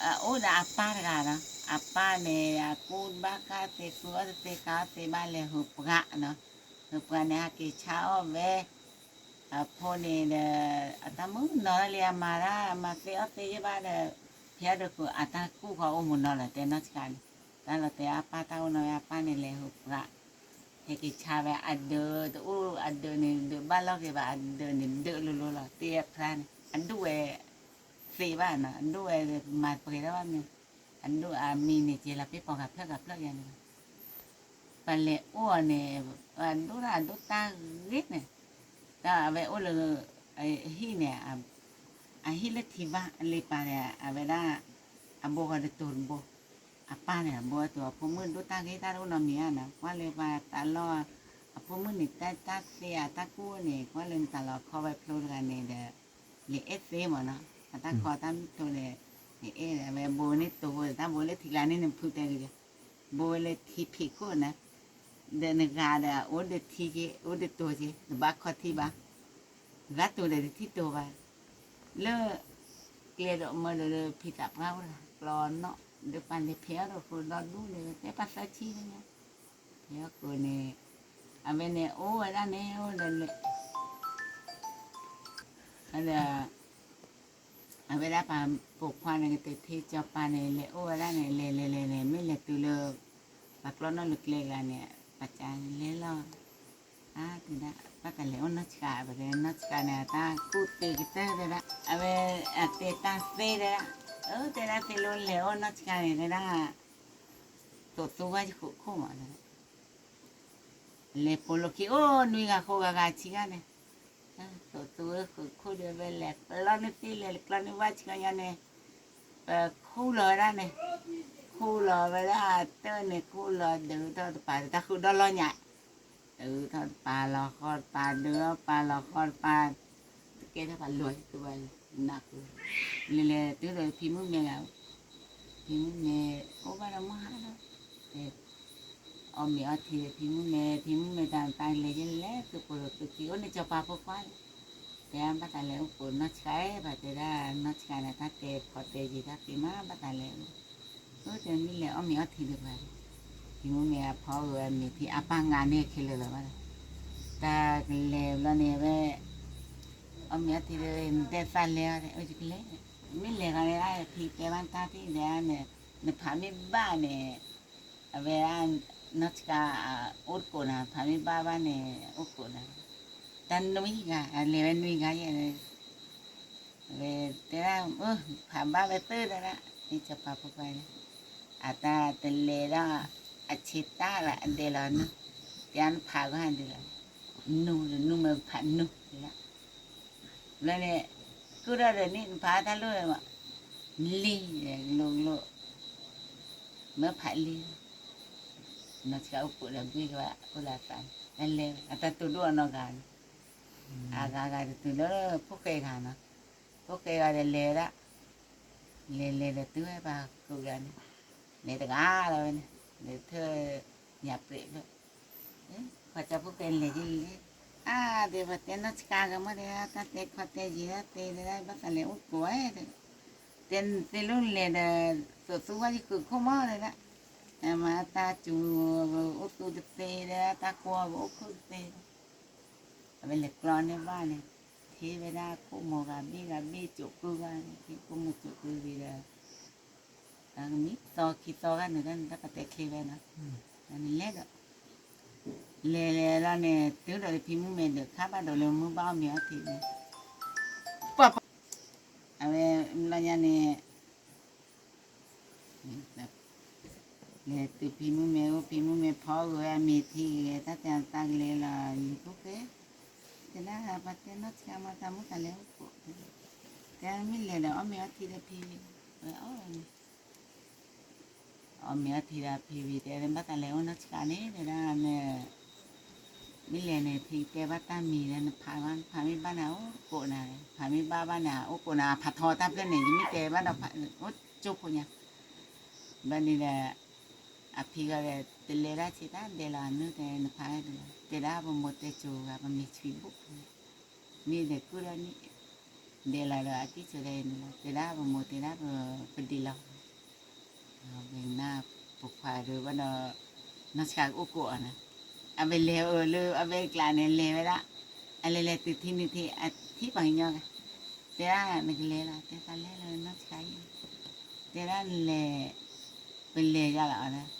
အိၣ်ဒီးအပၢ်တဂၤနီၤ, အပၢ်န့ၣ် အကူဘၣ်ကါသ့ ကူအီၣ်တသ့ ကါအီၣ်သ့ဘၣ် လဲၤဟုးပှၤနီၤ, ဟုးပှၤန့ၣ် ဟဲက့ၤဆါအီၣ်ဝဲ, အဖိန့ၣ်ဒီး အတၢ်မုၢ်နီၤလၢလံ အမၤတၢ် အမၤသ့အီၣ်သ့ယဲၢ်ဘၣ်ဒီး ဖဲအဒိးကူ အတၢ်ကူၣ်ဃီအိၣ်မူနီၤလီၤ တဲနီၢ်ဆှးန့ၣ်, တၢ်လီၤတဲအပၢ်တၢ်အိၣ်နီၤ အပၢ်န့ၣ် လဲၤဟုးပှၤ ဟဲက့ၤဆါဝဲအဒၢးတအိၣ် အဒၢးန့ၣ် ဒၢးဘၣ်လီၢ်က့ၤဘၣ် အဒၢးန့ၣ် ဒၢးလိၤလိၤလီၤ တ့အဖျါန့ၣ် အဒိၣ်ဝဲ သ့ဘၣ်နီၤ အဒိၣ်ဝဲမၤပှဲၤထီၣ်ဘၣ်မ့ၢ် အဒိၣ်အမံၤန့ၣ် ကဲလီၤပ့ၤပီၤဂၤဖျၢၣ်ဂၤဖျၢၣ်ယၤန့ၣ်လီၤ ပလဲၤအိၣ်အီၤန့ၣ် အဒိၣ်ဒၣ်အဒိၣ်တၢ်ဂ့ၤန့ၣ်, တၢ်အဝဲအိၣ်လၢ အဟံၣ်န့ၣ် အဟံၣ်လၢထံဘၣ်အလံပၤန့ၣ် အဝဲဒၣ် အဘိဃီတတိၤတဘိ, အပၢ်န့ၣ် အဘိအတိၤ အဖိမုၣ်ဒိၣ်တၢ်ဂ့ၤတၢ်တအိၣ်နီတမံၤဧါနီၤ ကွၢ်လၢပှၤတၢ်လီၢ် အဖိမုၣ်န့ၣ် တၢ်တၢ်သ့အတၢ်ကူၣ်န့ၣ် ကွၢ်လၢနတၢ်လီၤခီဝဲဖျိတဂၤန့ၣ်ဒီး လဲၤအဲၣ်သ့မ့ၢ်နီၤ အတၢ်ခီတၢ်မုၢ်ဖျိန့ၣ် လဲၤအဲၣ်အဝဲဘိန့ၣ်တိၤ တၢ်ဘိလၢထံကျါန့ၣ် နဖုတဲဂ့ၤ ဘိဝဲလၢထံဖံးခိၣ်န့ၣ် ဒီးနဂၤဒီး အိၣ်ဒီးထံက့ အိၣ်ဒီးတိၤက့ တဘၣ်ခီထံဘၣ်, ဂၤတိၤဒီးတထံၣ်တိၤဘၣ်, လၢ ကျဲဒီးမၢဒီးလၢဖံသးပှၢ်အိၣ်တဂၤ ကျီနီၣ် ဒီးပှၤလဲၤဖဲးအီၣ်ဒီးဃိဒီဒူၣ်န့ၣ် တဲပှၤသၢဆံန့ၣ် ဖဲးအီၣ်ဃိန့ၣ် အဝဲန့ၣ်အိၣ်ဝဲဒၣ်န့ၣ် အိၣ်ဒီးလၢ ဒီး အဝဲဒၣ်ပှၤပိာ်ခွါန့ၣ် ကတထ့စီၤပၤန့ၣ် လဲၤအိၣ်ဝဲဒၣ်န့ၣ် လဲၤလဲၤလဲၤလဲၤ မ့ၢ်လဲၤတုၤလၢ ပှၤကျီနီၣ်လၢကျဲဂၤန့ၣ် ပှၤကလဲၤလီၤ အါ တဲဒၣ် ဘၣ်တၢ်လဲၤအိၣ်နီၢ်ဆှး ပတဲနီၢ်ဆှးန့ၣ် တၢ်ကူၣ်သ့ကတၢၢ်တဲဒၣ် အဝဲအတဲတၢ်သ့တဲဒၣ် အၢ တဲဒၣ်သ့လိလဲၤအိၣ်နီၢ်ဆှးန့ၣ်တဲဒၣ် သိးသူဝဲယဃုာ်ခိၣ်မး လဲၤပိာ်လိာ်ခံအိၣ်နွံဂၤဃိးဂၤဂၤဆံဂၤန့ၣ် သိးသူဝဲဃုာ်ခိၣ်ဒီး ဝဲလဲၤကျီန့ၢ်သ့ၣ်လဲၤကျီန့ၢ်ဝၣ်ဆံဂၤညါန့ၣ် ပခူၣ်လီၤဝဲဒၣ်န့ၣ် ခူၣ်လီၤဝဲဒၣ်တၢၢ်န့ၣ် ခူၣ်လီၤဒုးထီၣ်တပၤ တၢ်ဃုာ်ဒီလီၤညါ ဒုးထီၣ်တပၤလီၤဃီတပၤ ဒုးထီၣ်ပၤလီၤဃီတပၤ တကဲထီၣ်ပၤလီၤ တဝဲ နၢ်ဟူ လဲၤလဲၤတုၤဒီးဖံမုၣ်မဲဂၤ ဖံမုၣ်မဲ အိၣ်ဘၣ်ဒီးမုၢ်ဟါလီၤ အီၣ်မ့ၤအီထံဒီးဖံမုၣ်မဲ ဖံမုၣ်မဲတၢ်တၢ်လဲၤယဲလဲၤသုးပိာ်လိာ်သုးခံ အိၣ်န့ၣ်စီၤပၤဖိခွါ တဲဘၣ်တၢ်လဲၤအိၣ်ပိာ်နီၢ်ဆှး ဘၣ်တဲဒၣ်နီၢ်ဆှးန့ၣ် တၢ်တဲဖီတဲယံၤတၢ်သ့မး ဘၣ်တၢ်လဲၤ အိၣ်တဲမ့ၢ်လဲၤအီၣ်မ့ၤအီထံဒီးပှၤ ဖံမုၣ်မဲအဖီဂ့ၤဝဲမ့ၤဖံအပၢ်ငါန့ၢ်ခဲလၢာ်လီၤဘၣ်ဒီး တၢ်ကလဲၤဘျီန့ၣ်ဝဲ အီၣ်မ့ၤအီထံဒီး နတဲသးလဲၤအီၤ အိၣ်ယကလဲၤ မ့ၢ်လဲၤဂၤန့ၣ် ဖံတဲဘၣ်တၢ်သ့ၣ်ဒီးန့ၣ် နဖးမ့ၢ်ဘၣ်န့ၣ် အဝဲ နီၢ်ဆှး အိၣ်တကိးနၤ ဖးမ့ၢ်ဘၣ်ဘၣ်န့ၣ် အိၣ်တကိးနၤ တၢ်နွံဂၤ အလဲၤဝဲနွံဂၤယဲၢ် ဝဲတဲဒၣ် ဖးဘၣ်ဝဲသၢဒၣ် မ့ၢ်စီၤပၤဖိခွါန့ၣ် အတၢ်တလဲၤဒီး အဆ့တၢ်လၢအဒဲးလီၤနုၢ် တဲနဖးဂီၢ်ဒ်လီၤ နုၢ်နုၢ်မ့ၢ်ဖးနုၢ် လၢန့ၣ် ကုၢ်ထီၣ်ဒီးန့ၣ် နဖးတၢ်လိၣ် လံ လိၣ်လိၣ် မ့ၢ်ဖးလံ နီၢ်ဆှးအိၣ်ပိာ်ဒီးဘှ့ၣ်ကဘၣ် အိၣ်လၢအသးန့ၣ် တၢ်လဲၤ အတၢ်တိၤဒိၣ်အနီၢ်ဂၤန့ၣ် အဂၤဂၤတတုၤလၢ ဖိၣ်ဃဲဂၤနီၤ ဖိၣ်ဃဲဂၤဒီးလဲၤဒၣ် လဲၤလဲၤဒီးတုၤဝဲပှၤကိးဂၤန့ၣ် လဲၤတဂၤလီၤဝဲန့ၣ် လဲၤထၢၣ် ညၣ်ပြဲးဖျၢၣ် ပှၤကၠီဖိၣ်ဃဲလဲၤယံၤလံ အါ ဒီးပှၤတဲနီၢ်ဆှးကမီၤဒီး တၢ်တဲခီတဲယံၤတၢ်သ့ဒီး ဘၣ်သးလဲၤအိၣ်ကိးဝဲ တဲသ့လိၣ်လဲၤဒီး သိးသူဝဲယဃုာ်ခိၣ်မးတဲဒၣ် မၤတၢ်စူၤ အိၣ်သူတသ့ဒီး တၢ်ကွီပအိၣ်ခိၣ်တသ့ဒီး အဝဲလဲၤကျီန့ၢ်ဘၣ်န့ၣ် ထံၣ်ဝဲဒၣ်ခိၣ်မိၢ်ဂၤဘ့ၣ်ဂၤဘ့ၣ် ကိးကုၢ်ဂၤန့ၣ် ထံၣ်ခိၣ်မိၢ်ကိးကုၢ်ဂၤဒီး တၢ်ကမံၤသီခံသီဂၤန့ၣ် တၢ်န့ၣ်တၢ်ပတဲချ့ဝဲနီၤ တၢ်န့ၣ်လဲၤဒီး လဲၤလဲၤလီၤန့ၣ် တုၤဒီးဖံမုၣ်မဲာ်ဒုးခါဘၣ်ဒိးလၢ မုၢ်ဘၣ်အီၣ်မ့ၤအီထံန့ၣ် ပှၤ အဝဲ လီၤညါန့ၣ် လဲၤတုၤဖံမုၣ်မဲာ်အိၣ် ဖံမုၣ်မဲာ်ဖီဂ့ၤဝဲအမ့ၤထံဂ့ၤ တၢ်တဲတၢ်ကလဲၤလီၤ ယဖိၣ်ဃဲ တဲဒၣ်ပှၤတဲနီၢ်ဆှးမၤတၢ်မုၢ်တၢ်လဲၤအိၣ်ကိး တဲမ့ၢ်လဲၤဒီးအီၣ်မ့ၤအီထံဒီးဖံ ဝဲအီၣ်ဝဲန့ၣ် အီၣ်မ့ၤအီထံဒီးဖံဝံၤ တဲဘၣ်သးလဲၤအိၣ်နီၢ်ဆှးန့ၣ် တဲဒၣ် မ့ၢ်လဲၤန့ၣ် ဖံတဲဘၣ်တၢ်မံၤဒီး နဖးဘၣ် နဖးမ့ၢ်ဘၣ်န့ၣ် အိၣ်ကိးနၤ ဖးမ့ၢ်ဘၣ်ဘၣ်န့ၣ် အိၣ်ကိးနၤ ဖးထီတၢ်ဖျၢၣ်န့ၣ် ယမ့ၢ်တဲဘၣ်ဒီး အိၣ်ကၠိဖိညါ ဘျီန့ၣ်ဒီး အဖံဂၤဒီး တလဲၤဒၣ်ဆံးတၢ်ဒဲးလီၤ နတဲနဖးဒၣ်ဒဲးလီၤ တဲဒၣ်ပမိၢ်တဲစိၤဂၤ ပမ့ၢ်ဆွံဘိၣ် မ့ၢ်ဒီးကုၢ်ဒၣ်န့ၣ် ဒဲးလီၤဒီး အတံၢ်ဆိဒဲးန့ၣ်လီၤ, တဲဒၣ်ပမိၢ်တဲဒၣ်ပပဒံးလီၤ, ဝဲနၢ်ပိာ်ခွါဒုးဘၣ်ဒီး နီၢ်ဆှးအိၣ်ကိးအီၤန့ၣ်, အဝဲလဲၤအီၤလၢအဝဲကျးန့ၣ် လဲၤဝဲဒၣ်, အလဲၤလဲၤတုၤထံနုၤထံ အထံၣ်ပှၤကညီဂၤ, တဲဒၣ်နကလဲၤလီၤ, တဲသးလဲၤလီၤနီၢ်ဆှးအံၤ, တဲဒၣ်လဲၤ, ပလဲၤယၤလီၤအီၤ,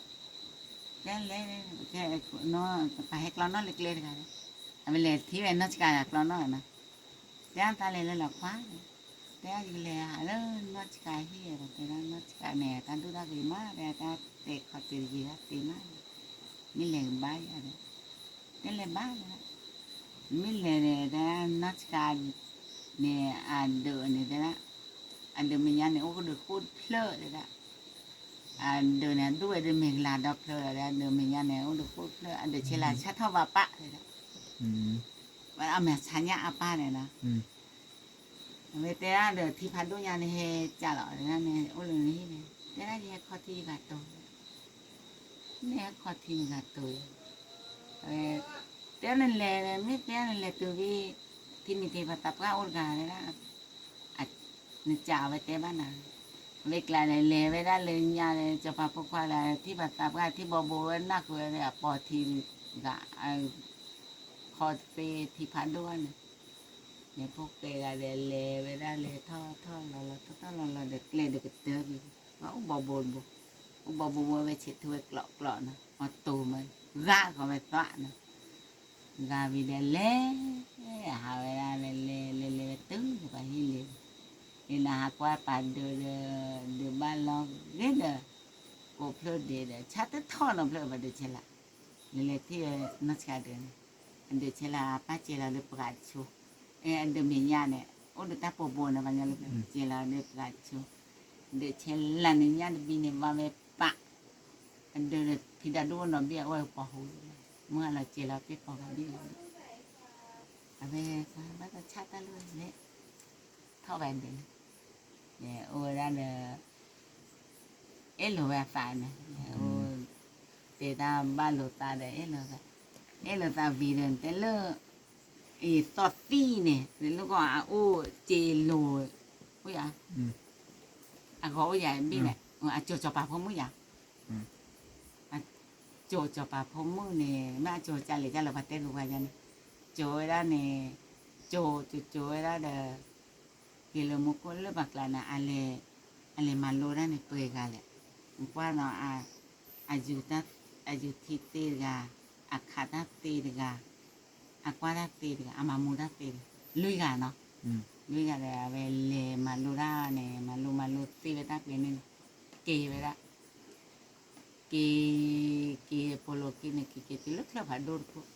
တဲလဲၤ, ပဟဲကျီနီၢ်လၢကျဲတဂၤ, အဝဲလဲၤထံၣ်ဝဲနီၢ်ဆှးဂၤကျီနီၢ်နီၤ, တဲသးလဲၤလၢလီၤခွါ, တဲယကလဲၤဟးလၢနီၢ်ဆှးဟံၣ်ဒီး တဲဒၣ်နီၢ်ဆှးန့ၣ် တၢ်ဒိၣ်တၢ်ဂ့ၤမး တဲတၢ်တဲခီတ့ၢ်တဂ့ၤတၢ်တ့ၢ်မး, မ့ၢ်လဲၤကဘၣ်ယၤဒီး, တဲလဲၤဘၣ်တဲဒၣ်, မ့ၢ်လဲၤန့ၣ် တဲဒၣ်နီၢ်ဆှးန့ၣ် အဒုးန့ၣ်တဲဒၣ်, အဒုးမဲာ်ညါန့ၣ် အိၣ်ကဒုးဃိၣ်တဖျၢၣ်တဲဒၣ်, အဒုးန့ၣ် အဒိၣ်ဝဲဒုးမ့ၢ်ကလၤဒီဖျၢၣ်လီၤ, အဒုးမဲာ်ညါန့ၣ် အိၣ်ဒုးဃိၣ်တဖျၢၣ် အဒုးဆဲးလၤဆါထီၣ်ဘၣ်ပၣ်တဲဒၣ်, အမဲာ်ဆါညါအပၢ်န့ၣ်လီၤ. အဝဲတဲဒၣ်ဒီးထံဖးဒိၣ်ညါန့ၣ်ဟဲကၢ်လီၤန့ၣ် အိၣ်လၢနဟံၣ်န့ၣ် တဲဒၣ်ယဟဲခီထံယဂၤတိၤ, မ့ၢ်ဟဲခီထံနဂၤတိၤ, တဲနလဲၤ မ့ၢ်တဲနလဲၤတုၤဖဲ ထံနံၤထံပှၤသးပှၢ်အိၣ်တဂၤတဲဒၣ်, နကးအဝဲတဲဘၣ်နၤ, အဝဲကျးလဲၤလဲၤဝဲဒၣ်လၢညါဒီး စီၤပၤဖိခွါဒီး ထံၣ်ပှၤသးပှၢ်ထံဘီဘိဝဲနၢ်ဃုာ်ဝဲဒီး အပိာ်ထံဂၤ ခီသ့ထံဖးဒိၣ်န့ၣ်, လဲၤဖိၣ်ဃဲဂၤဒီးလဲၤဝဲဒၣ်လဲၤထီၣ်ထီၣ်လီၤလီၤထီၣ်ထီၣ်လီၤလီၤဒီးကျဲဒီးကတၢၢ်က့ၤ, ပှၤအိၣ်ဘီဘိတဘိ, အိၣ်ဘီဘိဝဲဝဲဆဲးထူဝဲကျိးကျိးနီၤ, အီၤတိၤမး, ဂာ်ဃီဝဲသးနီၤ, ဂာ်ဝံၤဒီးလဲၤ, ဟးဝဲဒၣ်လဲၤလဲၤလဲၤလဲၤဝဲတုၤပှၤဟံၣ်လံ, ယနဟးကွၢ်ပာ်ဒုးဒီး, ဒုးဘၣ်လီၤဂ့ၤဒီး, ကိးဖျၢၣ်ဒ့ဒီး ဆါတထီၣ်နီတဖျၢၣ်ဘၣ်ဒုးဆဲးလၤ, လဲၤလဲၤထံၣ်ဝဲနီၢ်ဆှးဒုးန့ၣ်, အဒုးဆဲးလၤအပၢ်စဲးလီၤလၢပှၤတဆိ, အဒုးမဲာ်ညါန့ၣ် အိၣ်ဒီးတၢ်ပိာ်ဘိန့ၣ် ပှၤညီလၢစဲးလီၤလၢပှၤတဆိ, ဒုးဆဲးလၤန့ၣ်ညါတဘံန့ၣ် ဘၣ်ဝဲပာ်, အဒုးဒီးဖံးဒၣ်ဒိၣ်နီၢ်ဘ့ၣ်အဝဲပှၤဟူ, မုၢ်အလီၤစဲးလီၤပ့ၢ်ပိာ်ဂၤဒ်လီၤ, အဝဲဘၣ်တၢ်ဆါတၢ်လၢလဲၤ, ထီၣ်ဝဲဒၣ်န့ၣ်, အိၣ်ဝဲဒၣ်ဒီး အဲၣ်လိာ်ဝဲအသးန့ၣ်, တဲတၢ်ဘၣ်လိာ်သးဒီးအဲၣ်လိာ်သး, အဲၣ်လိာ်သးဝံၤဒီးတဲလၢ, အသီၣ်သံၣ်န့ၣ် လၢကီၢ်အအိၣ်စ့လိာ်, အိၣ်ယၤ, အဂီၤအိၣ်ယၤဘ့ၣ်န့ၣ်, အစိာ်စီၤပၤဖိမုၣ်ယၤ, အစိာ်စီၤပၤဖိမုၣ်န့ၣ် မ့ၢ်အစိာ်ကလဲာ်ကလဲာ်ပှၤတဲကပှၤယၤန့ၣ်, စိာ်ဝဲဒၣ်န့ၣ်, စိာ်စိာ်စိာ်ဝဲဒၣ်ဒီး က့ၤလၢမူခိၣ်လၢပှၤကျါန့ၣ်, အလဲၤမၤလိတၢ်န့ၣ်ပှဲၤဂၤလဲၣ်, ကွၢ်နီၤ, အယူၤထံသ့တဂၤ, အခးတၢ်သ့တဂၤ, အကွၢ်တၢ်သ့တဂၤ, အမၤမူတၢ်သ့တဂၤ, လွံၢ်ဂၤနီၤ, လွံၢ်ဂၤဒီး အဝဲလဲၤမၤလိတၢ်န့ၣ် မၤလိမၤလိသ့ဝဲတၢ်ပှဲၤန့ၣ်, က့ၤဝဲဒၣ် က့ၤ, က့ၤပိာ်လိာ်က့ၤန့ၣ် က့ၤက့ၤတုၤလၢချၢၣ်ဖးဒိၣ်တခိၣ်,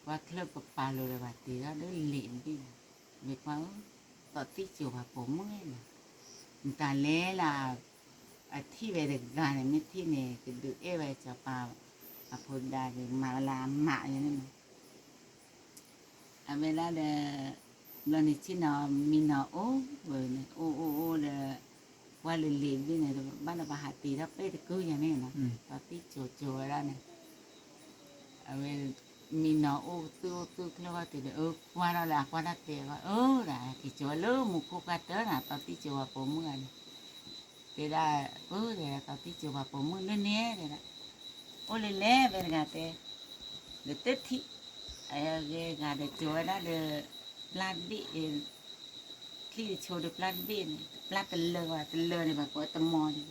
ကွၢ်ချၢၣ်ကပၤလိၤဒီးဘၣ်တ့ၤထီၣ်ဒီးလံာ်ဘ့ၣ်န့ၣ်, ဝဲကွၢ်ဧၢ, သီၣ်သံၣ်စိာ်ပှၤပိာ်မုၣ်န့ၣ်, နတၢ်လဲၤလၢ, အထံၣ်ဝဲတဂၤန့ၣ် မ့ၢ်ထံၣ်န့ၣ် ကဒုးအဲၣ်ဝဲစီၤပၤ, အဖိဒါက့ၤမၤဝဲလၢအမးယဲန့ၣ်မး အဝဲဒၣ်ဒီး, ဘျီန့ၣ်ဆ့ၣ်နီၤမံနီၤအိၣ်ဝဲန့ၣ် အိၣ်အိၣ်အိၣ်ဒီး, ကွၢ်လၢလံာ်ဘ့ၣ်န့ၣ် ဘၣ်ဒီးပှၤဟးတ့ၤထီၣ်ပဲတကုၢ်ယၤန့ၣ်နီၤ, သီၣ်သံၣ်စိာ်စိာ်ဝဲဒၣ်န့ၣ်, အဝဲ, မံနီၤအိၣ်သုအိၣ်သုချၢဃီတ့ၤဒီး အၢကွၢ်ထီၣ်လၢအကွၢ်တၢ်တဲအဂီၢ် အၢဒၣ်က့ၤစိာ်ဝဲလၢမူခိၣ်ကွၢ်တၢၢ်နၤ သီၣ်သံၣ်စိာ်ပှၤပိာ်မုၣ်ဂၤန့ၣ်, တဲဒၣ်, အၢဒီး သီၣ်သံၣ်စိာ်ပှၤပိာ်မုၣ်လၢန့ၣ်တဲဒၣ်, အိၣ်လၢလဲၣ်ဖဲတဂၤတဲ, ဒီးတထံၣ်, အဂ့ၤဂၤဒီးစိာ်ဝဲဒၣ်ဒီး, ပျၢ်ဘ့ၣ်, ချံၣ်တဆိဒီးပျၢ်တဘ့ၣ်န့ၣ် ပျၢ်တလၢာ်ဘၣ် တလၢာ်န့ၣ် ပှၤကိးတမီၤန့ၣ်,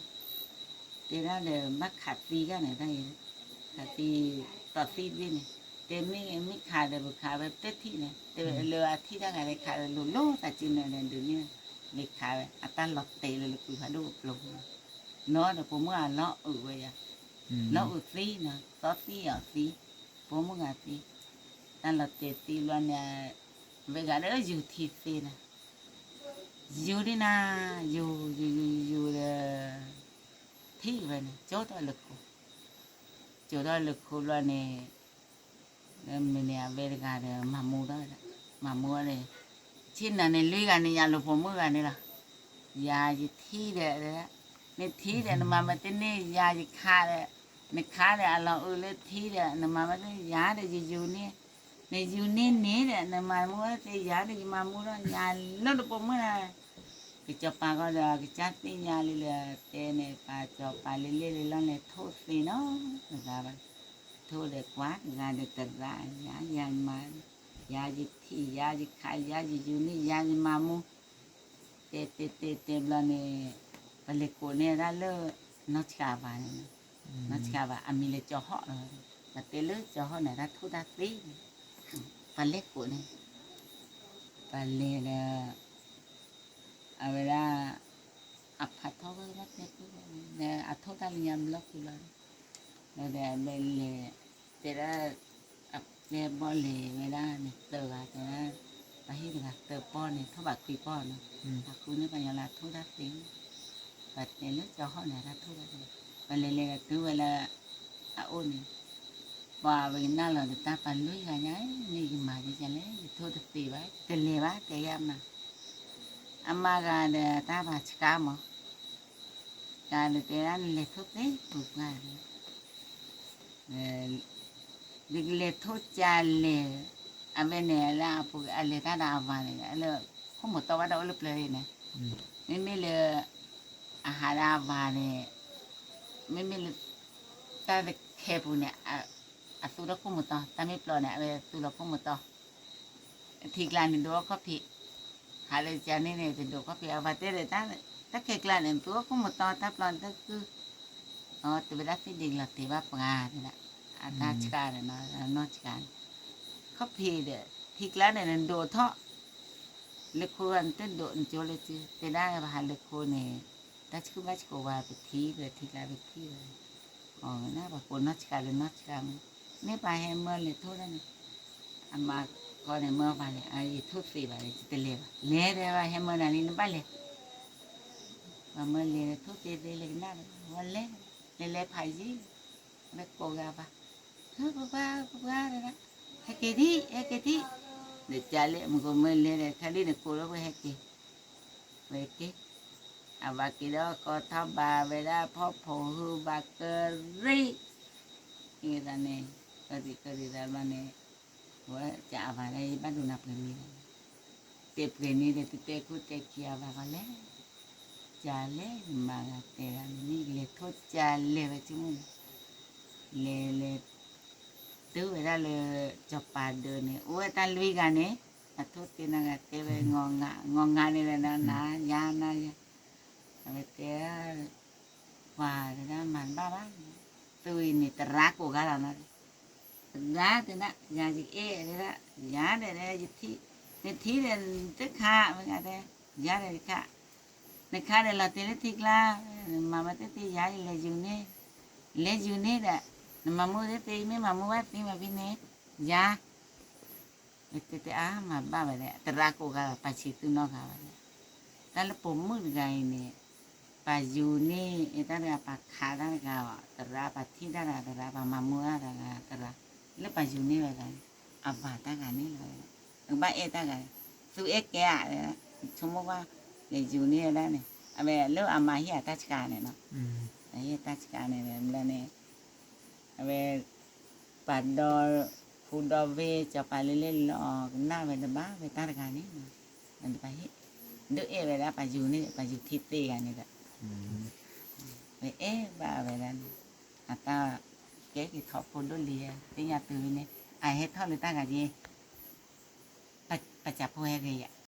တဲဒၣ်ဒီး ဘၣ်ခးသံဂၤန့ၣ်တၢ်အံၤ, ခးသံ, သီၣ်သံၣ်တဘ့ၣ်န့ၣ်, တဲမ့ၢ်မ့ၢ်ခးဒီးပခးဝဲတထံၣ်န့ၣ် တဲဝဲလၢအထံၣ်တၢ်ဂၤဒီးခးဒီးလိၤလိၤသးစုန့ၣ်ဒီးဒုးန့ၣ်, မ့ၢ်ခးဝဲ အတၢ်လီၤတဲာ်လၢလၢကွံာ်ဖးဒိၣ်ကပျိၤ, နီၢ်ဒီးပိာ်မုၣ်အလီၤအုးဝဲယၤ, လီၤအုးသံနီၤ သီၣ်သံၣ်အီၤသံ, ပိာ်မုၣ်ဂၤသံ, တၢ်လီၤတဲာ်သံဘျီန့ၣ်, ဝဲဂၤဒီးယူၤထံသ့နီၤ ယူၤဒ်နၤ, ယူၤ, ယူၤ, ယူၤ, ယူၤဒီး, ထံၣ်ဝဲန့ၣ် ကၠိထီၣ်လၢခိ, ကၠိထီၣ်လၢခိဘျီန့ၣ်, မ့ၢ်န့ၣ်အဝဲတဂၤဒီး မၤမူထီၣ်ဝဲဒၣ်, မၤမူန့ၣ်, ဆ့ၣ်နီၤန့ၣ်လွံၢ်ဂၤန့ၣ် ယၤလိာ်ပိာ်မုၣ်ဂၤန့ၣ်လီၤ, ယၤယထံၣ်ဒီး, နထံၣ်ဒီး နမၤမတန့ၢ် ယၤယခးဒီး, နခးဒီးအလီၤအုးလၢထံဒီး နမၤမတန့ၢ် ယၤဒီးယယူၤန့ၣ် နယူၤန့ၢ်န့ၣ်ဒီး နမၤမူဝဲသ့ယၤဒီး ယမၤမူထီၣ်ညါလၢတပိာ်မုၣ်လၢ်, ကစီၤပၤဃီဒီး ကစၢ်သ့ၣ်ညါလံလၢတဲန့ၣ် ပာ်စီၤပၤလၢလဲၣ်လၢလီၢ်လဲၣ် ထိၣ်သ့နီတဂၤဘၣ်, ထိၣ်ဒီးကွၢ်တဂၤဒီးတရၣ်ယၤ ယၤမၤ, ယၤယထံၣ် ယၤယခး ယၤယယူၤန့ၢ် ယၤယမၤမူ တဲတဲတဲတဲဘျီန့ၣ်, ပလဲၤကိးန့ၢ်ဒၣ်လၢ နီၢ်ဆှးဘၣ်န့ၣ်, နီၢ်ဆှးဘၣ် အမံၤလၢကၠီၤဟီၣ်လီၤ, ပတဲလၢကၠီၤဟီၣ်န့ၣ် တၢ်ထိၣ်တၢ်သ့, ပလဲၤကိးန့ၢ်, ပလဲၤဒီး အဝဲဒၣ် အဖးထီၣ်ဝဲဒၣ်တဲပူၤ, အထိၣ်တၢ်လၢညါဘျီခံဘျီ, ဒီးအဝဲလဲၤ, တဲဒၣ်, အပျဲၢ်ဘီၣ်လဲၤဝဲဒၣ်န့ၣ်သၢဂၤ တဲဒၣ်, ပှၤဟံၣ်တဂၤသၢပီၢ်န့ၣ် ထိၣ်ဘၣ်ခွံပီၢ်နီၤ, အဃိန့ၣ်ပှၤညီလၢအထိၣ်တၢ်သ့, ပတဲလၢကၠီၤဟီၣ်န့ၣ် တၢ်ထိၣ်တၢ်သ့, ပလဲၤလဲၤဒီးတုၤဝဲလၢ အအိၣ်န့ၣ်, ပှၤဝဲကနၣ်လီၤဒီးတၢ်ပာ်လွံၢ်ဂၤညါ, မ့ၢ်ယမၤဒ်လဲၣ် ယထိၣ်တသ့ဘၣ် တလဲၤဘၣ် တဲယၤမၤ, အမါဂၤဒီးတၢ်ဘၣ်ဆှးမး, ဂၤဒီးတဲဒၣ်နလဲၤထိၣ်သ့ပူၤပှၢ် ဒ်ကလဲၤထိၣ်ကလဲၤ, အဝဲန့ၣ်လၢအပူၤအလဲၤတၢ်ဒီးအဝၤန့ၣ် လၢခိၣ်မတီၢ်ဘၣ်ဒီးအိၣ်လၢပျၢၤန့ၣ်, မ့မ့ၢ်လၢ အဟးဒီးအဝၤန့ၣ်, မ့မ့ၢ်လၢ တၢ်တခဲပူၤန့ၣ်, အသူဒီးခိၣ်မတီၢ် တၢ်မ့ၢ်ပျီန့ၣ် အဝဲသူလီၤခိၣ်မတီၢ် ထံကျါန့ၣ်ဒိးအီၣ်ခီၣ်ဖံး, ဟးလၢကန့ၣ်န့ၣ် တဒိးခီၣ်ဖံး အဝၤတဲဒီး တၢ်ခဲကျါန့ၣ် သူအီၣ်ခိၣ်မတီၢ် တၢ်ပျီန့ၣ်တကုၢ်, အီ တဝဲဒၣ်သ့ၣ်ဒ့ကလီၤတဲာ်ဘၣ်ပှၤတဲဒၣ်, အတၢ်ဆှးဒီးနီၢ်ဆှးန့ၣ်, ခီၣ်ဖံးဒီး ထံကျါန့ၣ်နဒိးထီၣ်, လၢခိၣ်နတဒိးနကၠိလၢစု တဲဒၣ်ပဟးလၢခိၣ်န့ၣ်, တၢ်ဆှုဘၣ်ဆှိးဝဲပထံၣ် ပထံကျါပထံၣ်ဝဲ အီ ပကိးနီၢ်ဆှးလၢနီၢ်ဆှးမး, မ့ၢ်ပှၤဟဲမၢလဲၤထိၣ်ဒၣ်န့ၣ်, အမါဃီန့ၣ်မၢပှၤလဲၤ ယထိၣ်သ့ဘၣ်ဒီး ယတလဲၤဘၣ် လဲၤဒီးပှၤဟဲမၢနၤလံနဘၣ်လဲၤ, ပှၤမၢလဲၤထိၣ်သ့သ့လၢကနၣ်ဒီး ဝဲလဲၤ, လဲၤလဲၤဖးယံၤ, ဝဲကိးဂၤဘၣ်, ဟၢပပှၢ်ပပှၢ်ဒၣ်, ဟဲက့ၤဒံး ဟဲက့ၤဒံး, ဒီးကၢ်လၢမုၢ်ကိးမၢလဲၤဒီး ခဲလံန့ၣ်ကိးလၢပှၤဟဲက့ၤ ဝဲက့ၤ, အဝၤက့ၤဒီးကီထီၣ်ဘၣ်ဝဲဒၣ်ဖီၣ်ဖိဟုဘၣ်ကရံၣ်, န့ၣ်, ကရံၣ်ကရံၣ်သးဘျီန့ၣ်, ဝဲကးအဝၤလၢယဘၣ်ဒိနၤပှဲၤမံၤလီၤ, တဲပှဲၤန့ၣ်ဒီး တတဲခိၣ်တဲခံအဝၤဃီလဲၣ်, ကၢ်လဲၣ် ယမါဂၤတဲဒၣ်န့ၣ် မ့ၢ်လဲၤထိၣ်ကၢ်လဲၣ်ဝဲဆိကမိၣ်န့ၣ်, လဲၤလဲၤ တုၤဝဲဒၣ်လၢ စီၤပၤဒၢးန့ၣ် အိၣ်ဝဲတၢ်လွံၢ်ဂၤန့ၣ်, အထိၣ်သ့နီၢ်ဂၤတဲဝဲ ငီၢ်ငါန့ၣ်ဒီးနၤနၤယၤနၤယၤ, အဝဲတဲ ပှၤတဲဒၣ်မၤတဘၣ်ဘၣ်, သုဝံၤန့ၣ်တရၣ်ကိးဂၤလီၤနီၤ, တဂၤတဲဒၣ် ယၤယအဲၣ်တဲဒၣ်, ယၤဒီး နထံၣ်ဒီးတခါ မ့ၢ်ဂၤတဲ, ယၤဒီးတခါ, နခါဒီးလီၤတဲာ်လၢထံကျါ, မၤမၤတ့ၢ်တ့ၢ်ယၤ ယလဲၤယူၤန့ၢ်, လဲၤယူၤန့ၢ်ဒီး, နမၤမူသ့သ့ မ့ၢ်မၤမူဘၣ်သ့မၤဖဲန့ၣ်, ယၤ တဲတဲအါမၤဘၣ်ဝဲဒၣ် တရၣ်ကိးဂၤဘၣ် ပာ်ဆံးသုနီတဂၤဘၣ်ဒီး, တၢ်လၢပိာ်မုၣ်တဂၤအံၤန့ၣ်, ပာ်ယူၤန့ၢ်တၢ်တဂၤ ပာ်ခးတၢ်တဂၤဘၣ် တရၣ် ပာ်ထံၣ်တၢ်တဂၤတရၣ် ပာ်မၤမူတၢ်တဂၤတရၣ်, လၢပာ်ယူၤန့ၢ်ဝဲဒၣ်န့ၣ်, အဝၤတၢ်ဂၤန့ၣ်လီၤ, နကဘၣ်အဲၣ်တၢ်ဂၤန့ၣ်, သုအဲၣ်ကဲဧါ, ဆိကမိၣ်ကွၢ်, လဲၤယူၤန့ၢ်ဝဲဒၣ်န့ၣ် အဝဲလၢအမါဟ့ၣ်အတၢ်ဆှးန့ၣ်နီၤ, အဟ့ၣ်တၢ်ဆှးန့ၣ်ဘျီန့ၣ် အဝဲ ပှၤဒီ ဖိဒီဝ့ၢ် စီၤပၤလၢလဲၣ်လီၤ ကနၣ်ဝဲတဘၣ်ဝဲတၢ်တဂၤန့ၣ်, တဘၣ်ဟ့ၣ်, ဒုးအဲၣ်ဝဲဒၣ်ပှၤယူၤန့ၣ် ပှၤယူၤထံသ့ဂၤန့ၣ်ဒီး, ဝဲအဲၣ်ဘၣ်ဝဲဒၣ်န့ၣ်, အတၢ်ကဲက့ၤထီၣ်ဖိဒိၣ်လံ, သ့ၣ်ညါတုၤဝဲန့ၣ် အဟဲထီၣ်လၢတၢ်ဂၤက့ၤ, ပစၢဖိဟဲဂ့ၤယၤ,